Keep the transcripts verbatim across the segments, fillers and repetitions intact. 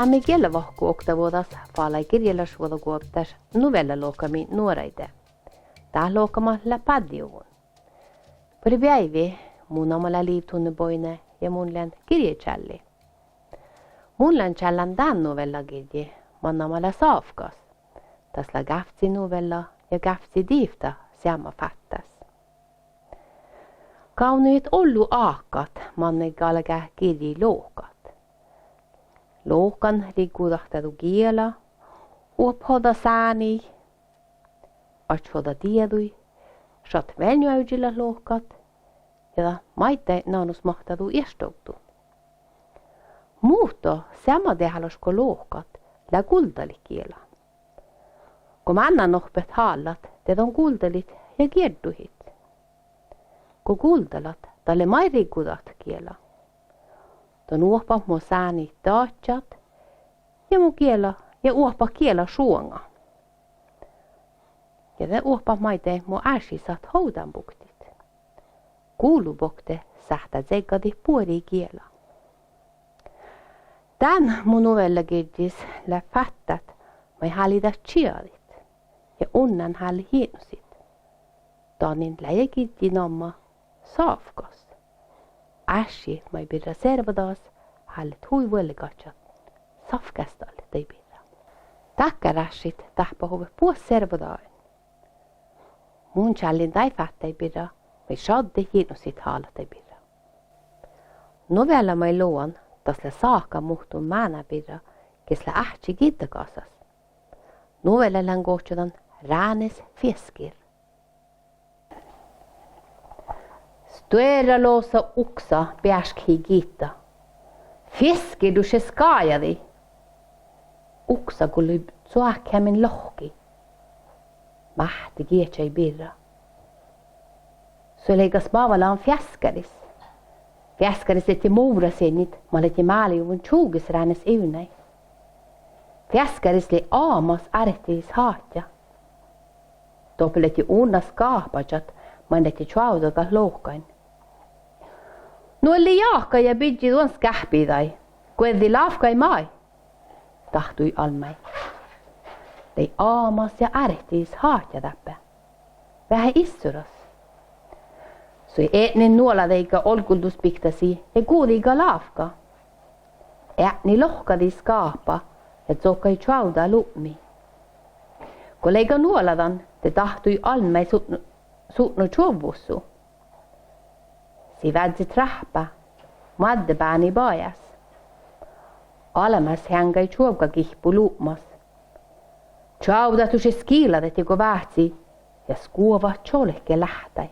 Sámi giellavahku oktavuođas falai girjjelašvuođaguovddáš novellalohkamiid nuoraide. Dát lohkamat lea báddejuvvon. Buorre beaivi, mu namma lea Liv Tunnebuine ja mun lean girječálli. Mun lean čállán dán novellagirjji, man namma lea Sávkas. Das lea gávcci novella ja gávcci divta seamma fáttás. Gávdnojit ollu ákkat, manne galgá girji lohkat. Lohkan riggudahttá du giela, oahpahođđa sániid, oaččuhođđa dieđuid, šat vel njuovžillat lohkat ja dat maiddái nanus mahttá du iešdovddu. Muhto seamma dehálaš go lohkat lea guldalit giela. Go mánná nohppet hállat, de don guldalit ja gierdduhit. Go guldalat, dalle maid riggudat giela. Don oahppat mo sániid dadjat ja mo giela, ja oahppat giela šuoŋa. Ja de oahppat maiddái mo ášši sáhtát ovdánbuktit. Guvlu bokte sáhttá ceggadit buori giela. Dán mu novellagirjjis lea fáttát maid háliidat čiegadit ja unnán hállet jitnosit. Danin lea girjji namma Sávkas. Ášši maid birra servodagas hállet hui vuollegaččat sávkkástallid daid birra. Dakkáráššit dáhpáhuvvet buot servodagain. Mun čállin daid fáttáid birra maid šaddet jitnosit hálat daid birra. Novella maid logan, das lea sáhka muhtun máná birra, ges lea áhčči giddagassas. Novella lean gohčodan Ránes fieskir. Stuorra losa uksa beaškkehii gitta. Fieskir dušše skájadii. Uksa gullui coakkemin lohkii. Máhtte geahčai birra. Su lei gal smávalagan feaskaris. Feaskaris ledje muvrasiennit mat ledje málejuvvon čuges ránes ivnái. Feaskaris lei ámas ártehis háhčča. Doppe ledje unna skáhpažat main ledje čoavdagat lohkain. Nuolle jáhkái ja bidji duon skáhppi daid, guođđi lávkái maid, dahtui almmái. Lei ámas ja ártehis háhčča dáppe. Veahá issoras. Suoi eadni nuoladeiga olgguldusbiktasii ja guđiiga lávkka. Eadni lohkadii skáhpa ja cokkai čoavdá lupmi. Go leiga nuoladan, de dahtui almmái sutno, sutno čuovvus su. Sii vázze tráhppa, moadde báni bajás. Almás heaŋgái čuovgagihppu lupmas. Čoavdat dušše skilladedje go váccii ja skuobat čolke láhttái.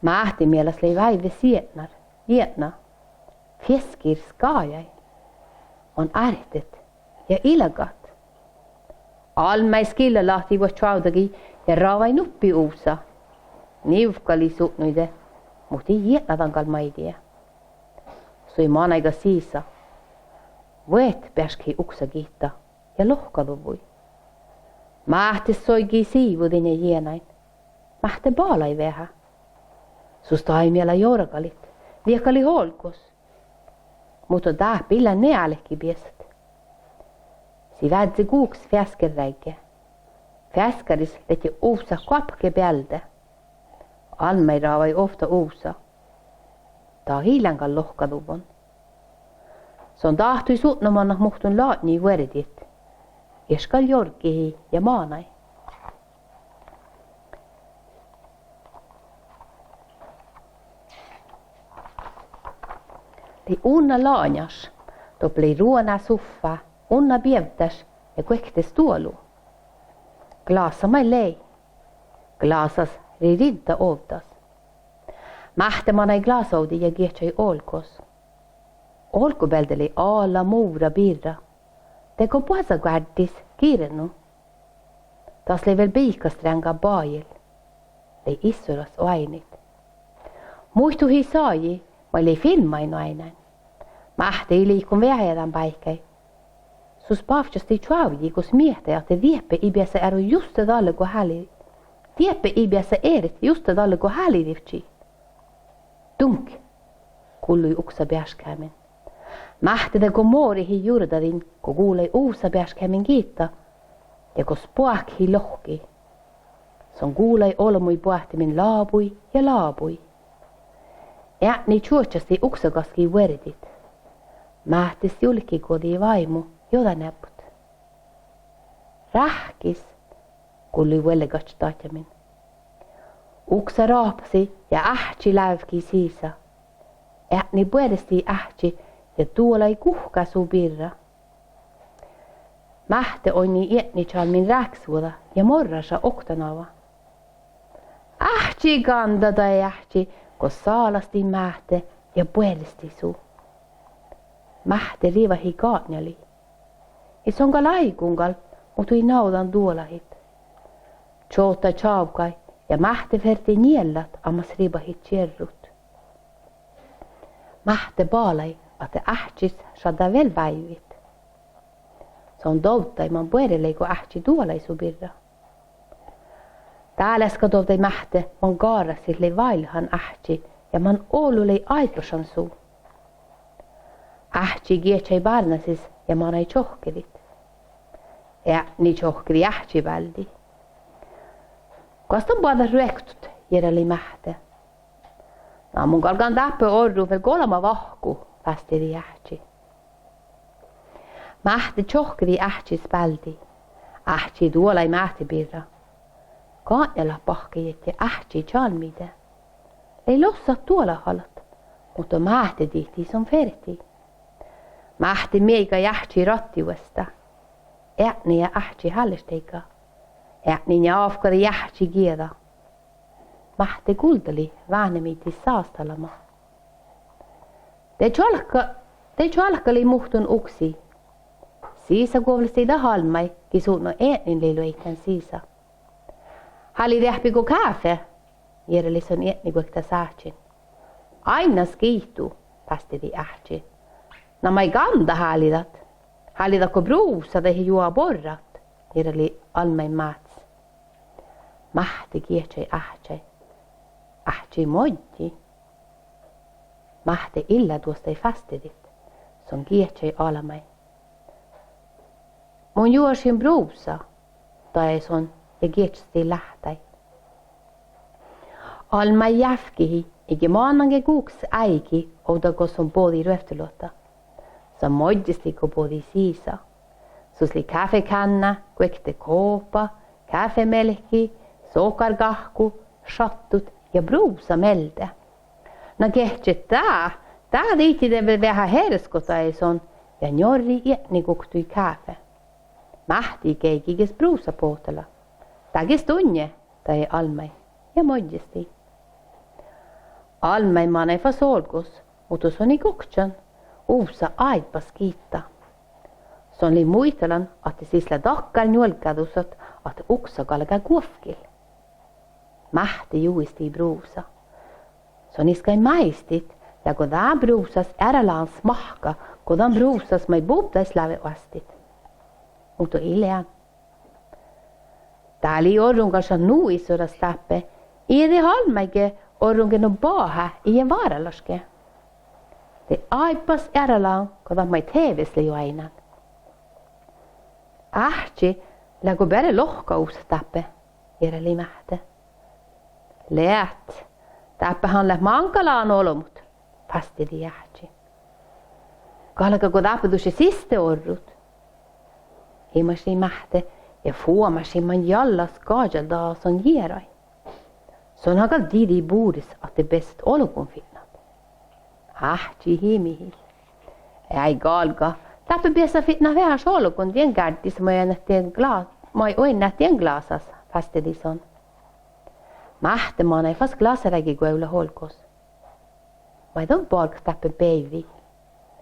Máhte mielas lei váivve sietnar, jietna. Fieskir skájai. Man ártet ja ilgat. Almmái skillalahtii vuot čoavdagii ja rávai nuppi uvssa. Nivkkalii sutnuide, muhto ii jietna dan gal maidege. Suoi manaiga sisa. Vuot beaškkehii uksa gitta ja lohkaduvvui. Máhte soigii siivvu dain ja jienain. Máhte balai veahá. Sus daid miella jorgalit, viehkalit olggos. Muhto dáppe ii lean ne álki biesat. Sii vázze guhkes feaskerráigge. Feaskaris ledje uvssat goappahe bealde. Almmái rávai ovtta uvssa. Dat ii lean gal lohkaduvvon. Son dáhtui sutnomannat muhtun latnjii vuordit. Ieš gal jorggehii ja manai. Lei unna latnjaš, doppe lei ruoná suffá, unna bievddáš ja guokte stuolu. Glasa maid lei. Glasas lei ridda ovddas. Máhte manai glasaovdii ja geahčai olggos. Olggobealde lei ala muvra birra. Dego boazogáddis girnu. Das lei vel biikastránga bajil. Lei issoras oaidnit. Muittuhii sajii maid lei filmmain oaidnán. Máhte ii liikon veahá dan báikkái. Sus bávččastii čoavdji gos miehtai ahte dieppe ii beasa eret juste dalle go háli-, dieppe ii beasa eret juste dalle go hálidivččii. Dunk! Gullui uksa beaškkámin. Máhtte de go morihii jurdadin, go gulai uvssa beaškeheamen gitta ja go spoahkehii lohkii, son gulai olbmuid boahtimin lábuid ja lábuid. Eadni čuoččastii uksagaskii vuordit. Máhtte stjulkii gođii váimmu jođáneabbot. Ráhkkis! gullii vuollegaččat dadjamin. Uksa rahpasii ja áhčči lávkii sisa. Eadni buorestii áhčči ja duolai guhká su birra. Máhtte oinnii eadni čalmmiin ráhkisvuođa ja morraša okta navá. Áhčči gánda, dajai áhčči go sálastii Máhtte ja buorestii su. Máhtte rivahii gánnjalii. Ii son gal áiggun gal, muhto ii návdan duolahit. Čohta čavggai ja Máhtte ferte njeallat amas ribahit čierrut. Máhtte balai ahte áhččis šaddá vel váivvit. Son dovddai man buorre lei go áhčči duolai su birra. Dál easka dovddai Máhtte man gárrasit lei váillahan áhčči ja man olu lei áibašan su. Áhčči geahčai bárnásis ja manai čohkkedit. Eadni čohkkedii áhčči báldii. Goas don boađát ruoktot? jearalii Máhtte. Na mun galggan dáppe orrut vel golbma vahku, vástidii áhčči. Máhtte čohkkedii áhččis báldii. Áhčči duolai Máhtte birra. Gánnjalat bahkajieidje áhčči čalmmiide. Lei lossat duolahalat, muhto Máhtte dihtii son fertii. Máhtte mieigai áhčči raddi vuostá. Eadni ja áhčči hállešteigga. Eadni njávkkadii áhčči gieđa. Máhtte guldalii váhnemiidis sásttalama. De čoalkka, de čoalkkalii muhtun uksii. Sisa guovllastii dat Almmái, gii sutno eadnin lei luoikkán sisa. Háliidit eahppi go káfe? jearalii son eadni guokte sáhčin. Áinnas giitu, vástidii áhčči. Na maid gánda háliidat? Háliidat go bruvssa dahje juoga borrat? jearalii Almmáin máhtis. Máhtte geahčai áhččái. Áhčči moddii. Máhtte illa duostai fástidit. Son geahčai Almmáid. Mun juošin bruvssa, dajai son ja geahčastii láhttái. Almmái jávkihii, iige mannan ge guhkes áigi ovdal go son bođii ruovttoluotta. Son moddistii go bođii sisa. Sus lei káfekánná, guokte kohpa, káfemealkki, sohkargávkku, šattut ja bruvssa mielde. Na geahččat dá, dá dihtii de vel veahá herskot, dajai son ja njorrii eadni guoktui káfe. Máhtte ii geaige ges bruvssa bohtala. Dá ges dunnje, dajai Almmái ja moddistii. Almmái manai fas olggos, muhto son ii guokte uvssa áibbas gitta. Son lei muitalan ahte sis lea dakkár njuolggádusat ahte uksa galgá guovkkil. Máhtte juvvestii bruvssa. Son iskai máistit, leago dá bruvssas earálágan smahkka go dan bruvssas maid buvdais láve oastit. Muhto ii lean. Dá lei orrun gal šat nu issoras dáppe, ii de Almmáige orrun ge nu bahá, ii váralaške. De áibbas earálágan go dat maid teves lei oaidnán. Áhčči, leago beare lohká uvssat dáppe? jearalii Máhtte. Leat, dáppe han leat máŋggalágan olbmot, vástidii áhčči. Galgá go dáppe dušše siste orrut? Imašii Máhtte ja fuomášii man jallás gažaldaga son jearai. Son han gal didii bures ahte beassat olgun fitnat. Áhčči himihii. Eai galgga, dáppe beassat fitnat veaháš olgun dien gáddis maid oainnat dien gla-, maid oainnat dien glasas, vástidii son. Máhtte manai fas glasaráigi guovllat olggos. Maid don bargat dáppe beaivvi?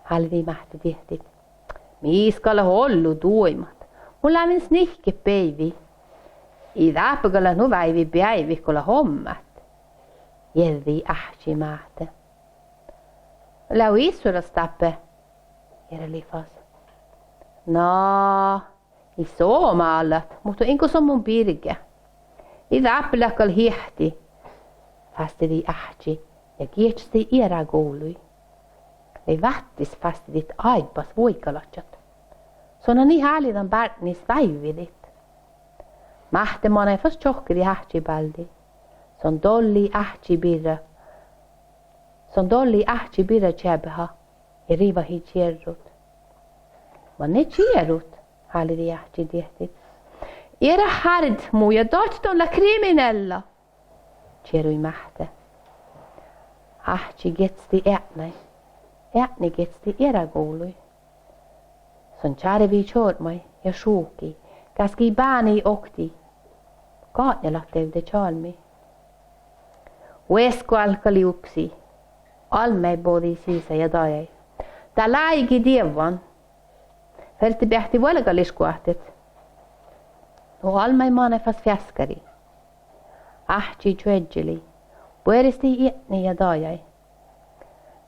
hálidii Máhtte diehtit. Mis gal leat ollu duoimat? Mun lávejin snihket beaivvi. Ii dáppe gal leat nu váivvi beaivvi go leat ommát, jeađii áhčči Máhtte. Leago issoras dáppe? jearalii fas. Na, ii somá leat, muhto in go son mun birge. Ii dáppe leat gal hiehti, vástidii áhčči ja geahčastii eará guvlui. Lei váttis fasttit áibbas vuoigalaččat. Son han ii háliidan bártnejis váivvidit. Máhtte manaid fas čohkkidii áhčči bálddi. Son dollii áhčči birra, son dollii áhčči birra čeabeha ja rivahii čierrut. Manne čierut? Háliidii áhčči diehtit. Eará hárd mu ja doaččat don leat kriminella! Čierui Máhtte. Áhčči giessii eatnái. Eatni giessii eará guvlui. Son čárvii čorpmai ja šuvkii, gáskkii bánii oktii. Gatnjelat devde čalmmi. Vuos go álggalii upsi, Almmái bođii sisa ja dajai: Dál áigi dievvan. Ferte beahtti vuolggalis goahtit. Nu Almmái manaid fas feaskkarii. Áhčči čuožželii, buorestii eatni ja dajai: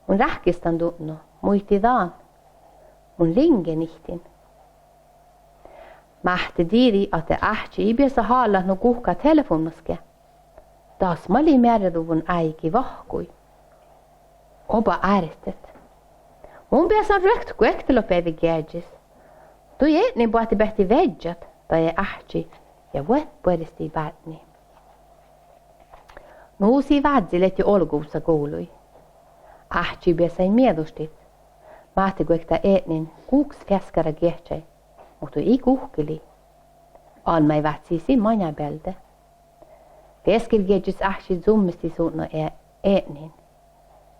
Mun ráhkistan dutno, muittán dan. Mun liŋgen ihtin. Máhtte didii ahte áhčči ii beasa hálat nu guhká telefovdnasge. Das maid lei mearriduvvon áigi vahkui. Oba ártet. Mun beasan ruoktot guoktelogi beaivvi geažžis. Duođai eatni boahtte beahtti viežžat, dajai áhčči ja vuot buorestii bártnii. Nu sii vázzi ledje olgguvssa guvlui. Áhčči beasai mieđuštit. Máhtte guokte eatnin guhkes feaskkára geahčai, muhto ii guhkkelii. Almmái váccii sii maŋŋá bealde. Feaskkergeažžis áhčči zummestii sudno e-, eatnin.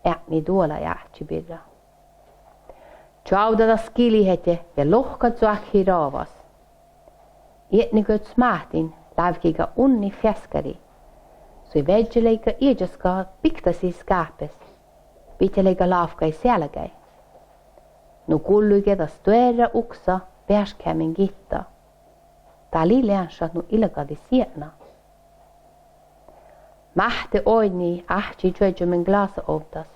Eatni duolai áhčči birra. Čoavdá das gilhedje ja lohká coakkhii ravas. Eatni guovttos Máhttin lávkkiiga unnit feaskkarii. Sui viežžaleiga iežas biktasii skáhpes. Bidjalleiga lávkkai sealgái. Nu gulluige das stuorra uksa beaškeamen gitta. Dál ii lean šat nu ilggadit sietna. Máhtte oainnii áhčči čuožžomin glásaovddas.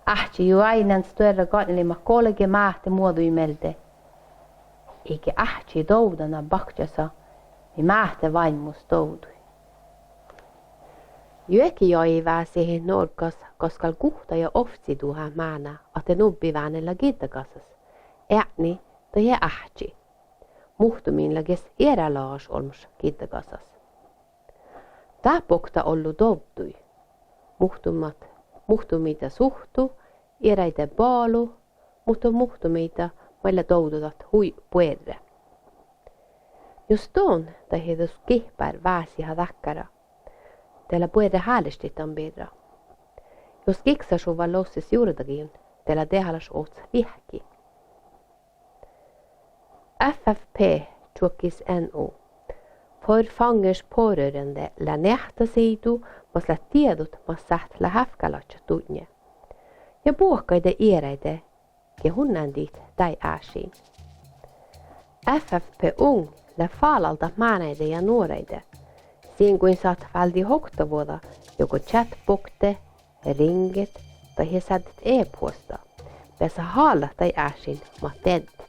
Áhčči juoidá stuorra gatnjeleimat golge Máhtte muođui mielde. Iige áhčči dovddanat bakčasa, mii Máhtte váimmus dovdui. Juohke jagi vásihit Norggas gaskal guhtta ja ovcci duhát máná ahte nubbi váne lea giddagassas, eatni dahje áhčči. Muhtumin lea ges earálaš olmmoš giddagassas. Dát bokte ollu dovdduid. Muhtumat, muhtumiidda suhttu, earáidda balu, muhto muhtumiidda maid lea dovdodat hui buorre. Jus don dahje dus gihpár vásiha dákkár, de lea buorre hálištit dan birra. Jus giksašuvvá lossis jurdagiin, de lea dehálaš ovccat veahki. F F P čuokkis N O. For fangers pårørende lea neahttasiidu mas leat dieđut mas sáhtát leat hávkkálaččat dutnje ja buohkaide earáide, ge hunnándit dáid ášiin. F F P Ung lea fálalddat mánáide ja nuoraide. Singuin sáhtát váldit oktavuođa juo chatbotte, ringet dahje sáddet e-posta. Beasat hálat dáid ášiin mat deaddet.